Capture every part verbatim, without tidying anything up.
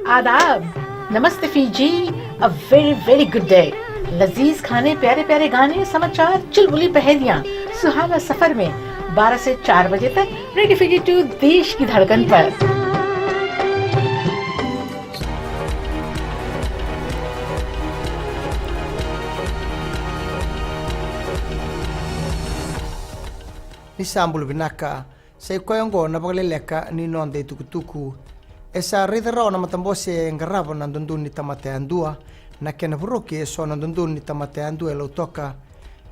आदाब, नमस्ते Fiji, a very very good day। लजीज खाने, प्यारे प्यारे गाने, समाचार, चुलबुली पहेलियां, सुहाना सफर में बारह से चार बजे तक रेडियो फीजी टू, देश की धड़कन पर। Ni sa bula vinaka. Sa i koya oqo na vakaleleka ni noda itukutuku. E sa raica rawa na matabose e qarava na dodonu ni tamata yadua, na kena voroki e so na dodonu ni tamata yadua e Lautoka.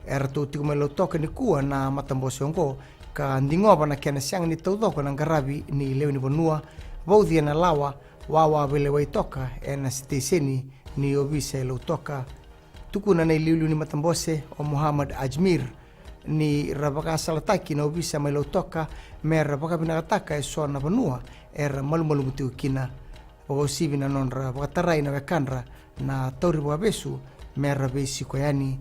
E ratou tiko mai Lautoka nikua na matabose oqo, ka digova na kena sega ni taucoko na qaravi ni lewe ni vanua, vauci ena lawa, wawa veilewai toka ena siteseni ni ovisa e Lautoka. Tukuna na iliuliu ni matabose o Muhammad Ajmir ni ra vakasalataki na ovisa mai Lautoka me ra vakavinakataka e so na vanua era malumalumu tiko kina, vakauasivi na nodra vakatarai na wekadra na tauri vakavesu me ra veisiko yani.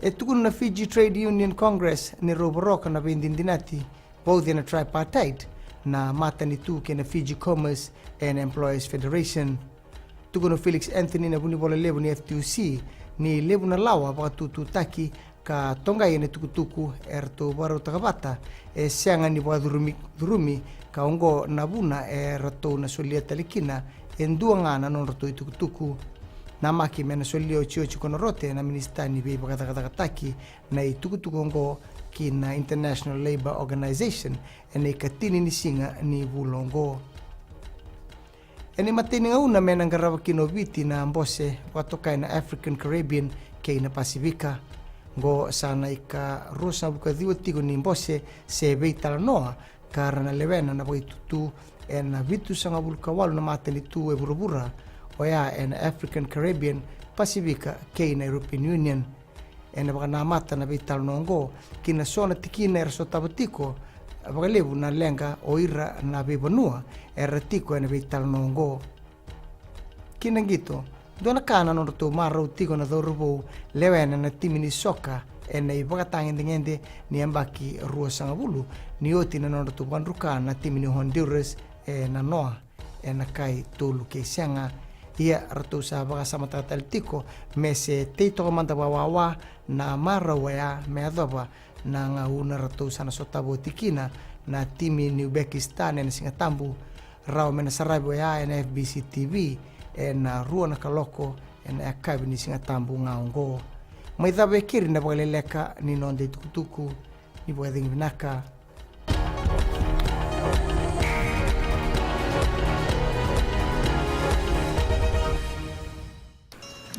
E tukuna na Fiji Trade Union Congress ni rau voroka na veidinadinati vauci ena tripartite, na matanitu kei na Fiji Commerce and Employers Federation. Tukuna o Felix Anthony na vunivola levu ni F T U C ni levu na lawa vakatututaki ka toqai ena itukutuku e ratou vakarautaka vata e sega ni vakacurumi, curumi, ka oqo na vuna e ratou na solia tale kina e dua ga na nodratou itukutuku. Namaki me na solia otioti ko Norote na minisita ni veivakacakacakataki na itukutuku oqo ki na International Labour Organization ena ikatini ni siga ni vula oqo. Ena imatai ni gauna me na qarava kina o Viti na bose vakatokai na African Caribbean kei na Pasifika. Oqo sa na ika ruasagavulu ka ciwa tiko ni bose se veitalanoa ka ra na lewena na vakaitutu ena vitusagavulu ka walu na matanitu e vuravura, oya ena African Caribbean, Pasifika kei na European Union. Ena vakanamata na veitalanoa oqo ki na so na tikina era sotava tiko vakalevu na leqa o ira na veivanua era tiko ena veitalanoa oqo. Ki na qito, dua na ka na nodratou marau tiko na cauravou lewena na timi ni soka ena ivakatagedegede ni yabaki ruasagavulu, ni oti na nodratou vakadruka na timi ni Honduras e Nanoa ena kai tolu kei sega. Ia ratou sa vakasamataka tale tiko me se tei toka mada vakawawa na marau oya me yacova na gauna ratou sa na sotava oti kina na timi ni Uzbekistan ena Sigatabu, rawa me na saravi oya ena F B C T V ena rua na kaloko ena yakavi ni Sigatabu ga oqo. Mai cava e keri na vakaleleka ni noda itukutuku. Ni vakacegu vinaka.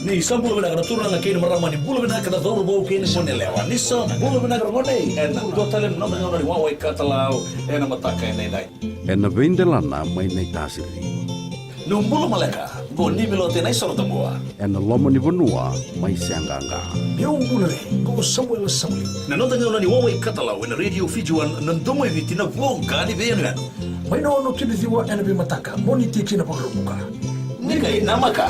Ni sa bula vinaka na turaga kei na marama, ni bula vinaka na cauravou kei na goneyalewa, ni sa bula vinaka na gone. Ena dua tale na noda gauna ni wawa i Katalau ena mataka edaidai. Ena veidelana mai Naitasiri. Ni bula maleka, qo Nivi Lote Naisorotabua. Ena loma ni vanua mai Seaqaqa. Ni bula re, qo Samuela Sauli. Na noda gauna ni wawa i Katalau ena Radio Fiji One, na domo i Viti, na voqa ni veiyanuyanu. Mai na ono ki na ciwa ena veimataka, Moniti ki na Vakaraubuka. Ni qai namaka.